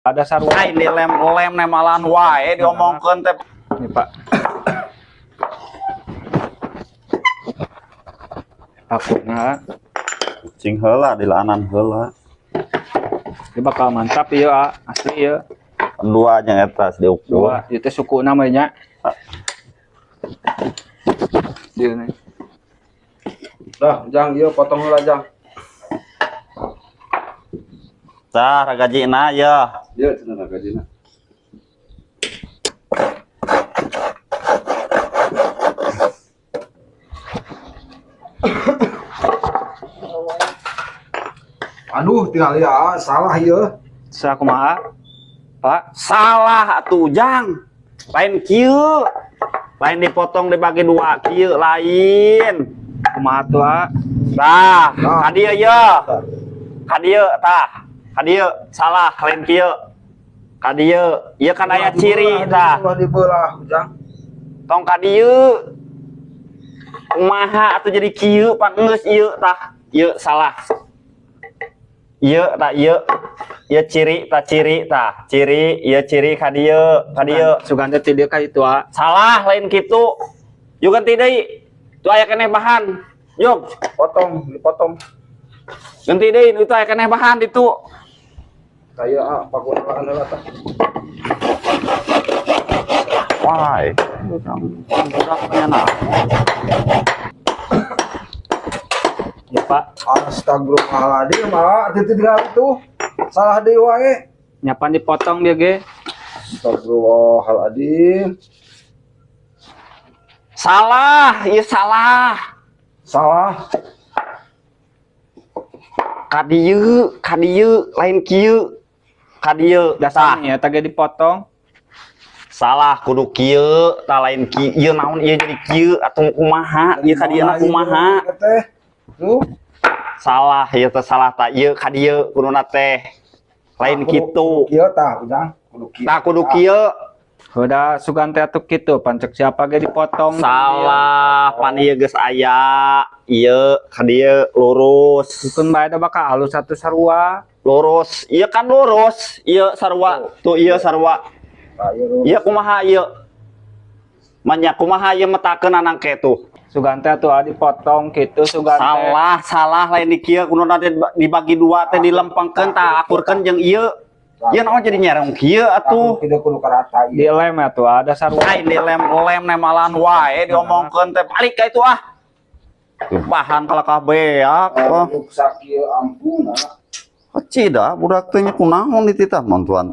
Ada sarua. Ai di lem-lem nemalan wae diomongkeun teh. Ini Pak. Pakuna Cing heula dilaanan heula. Ini bakal mantap ieu ah, asli ieu. Dua nya eta diukur. Dua, ieu teh sukuna mah nya. Dieu nih. Dah, Jang, ieu potong heula, Jang. Tah ragajina ye. Ieu cenah ragajina. Aduh, tinggal ya, salah ieu. Sakumaha? Pak, Salah atuh Jang. Lain kieu. Lain dipotong dibagi dua kieu lain. Kumaha tuh ah? Tah, Nah. ka dieu ye. Ka dieu tah. Ka dieu salah lain kieu. Ka dieu, ieu kan aya ciri tah. Ulah dibelah, Jang. Tong ka dieu. Kumaha atuh jadi kieu pan geus ieu tah. Ieu salah. Ieu tah ieu. Ieu ciri tah ciri tah. Ciri ieu ciri ka dieu, ka dieu. Sugan teh ti dieu ka itu ah. Salah lain kitu. Yuk ganti deui. Tuh aya keneh bahan. Yuk, Potong, dipotong. ganti deui itu aya keneh bahan ditu. Saya ah, pakuna heula tah. Wah, budak nya nah. Ya Pak, Astagfirullahaladzim, ah, titik itu. Salah deui wae. nyapan dipotong dia ge. Astagfirullahaladzim. Salah, ieu salah. Salah. Ka dieu lain kieu. Ka dieu tah. Dasarnya tah ge dipotong. Salah kudu kieu, tah lain kieu. Ieu naon ieu jadi kieu atuh kumaha? Ieu ka dieu na kumaha? Teh. Tuh. Salah, ieu teh salah tah. Ieu ka dieu kuduna teh. Lain kitu. Kieu tah, Ujang. Kudu kieu. Tah kudu kieu. Udah sugan teh atuh kitu, pancek siapa ge dipotong. Salah, pan ieu geus aya. Ieu ka dieu lurus. Dukun bae da bakal halus satu sarua. Lurus. Ieu kan lurus. Ieu sarua. Tuh ieu sarua. Tah, ieu lurus. Ieu kumaha ieu? Manya kumaha ieu metakeun anang tuh. Sugan teh atuh ah dipotong kitu sugan teh. Salah, salah lain di kieu kudu nanti dibagi dua teh dilempengkeun tah akurkeun jeung ieu. Ieu naon jadi nyerong kieu atuh. Kudu kudu karata ieu. Dilem atuh ah dasar Ai dilem-lem nemalan wae diomongkeun teh balik ka itu ah. Bahan kalakah beak. Rusak ieu ampun ah. Kecil dah budak teh nya kunaon dititah mantuan teh.